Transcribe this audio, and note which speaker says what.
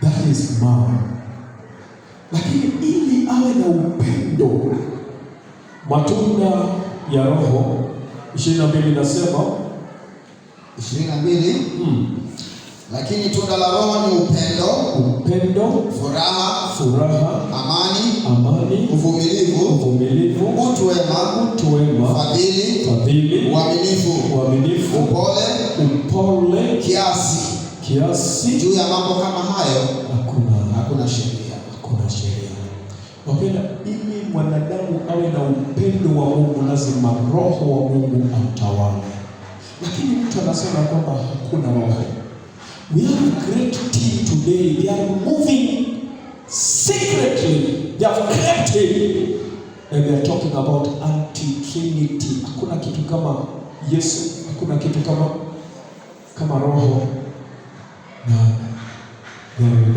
Speaker 1: That is man. Lakini ili awe na upendo, matunda ya Roho 22 inasema
Speaker 2: 22. Lakini tunda la Roho ni upendo,
Speaker 1: upendo,
Speaker 2: furaha,
Speaker 1: furaha,
Speaker 2: amani,
Speaker 1: amani,
Speaker 2: uvumilivu,
Speaker 1: uvumilivu,
Speaker 2: utu wema,
Speaker 1: utu wema,
Speaker 2: fadhili,
Speaker 1: fadhili,
Speaker 2: uaminifu,
Speaker 1: uaminifu,
Speaker 2: upole,
Speaker 1: upole,
Speaker 2: kiasi.
Speaker 1: Kiasi.
Speaker 2: Juu ya mambo kama hayo
Speaker 1: Hakuna
Speaker 2: hakuna sheria.
Speaker 1: Hakuna sheria. Wapenda, ili mwanadamu awe na upendo wa Mungu, lazima Roho wa Mungu amtawale. Lakini mtu anasema kwamba hakuna Roho. We have a great team today. They are moving secretly. They have crept in and they are talking about anti-Trinity. Hakuna kitu kama Yesu, hakuna kitu kama Roho na they are rebellious.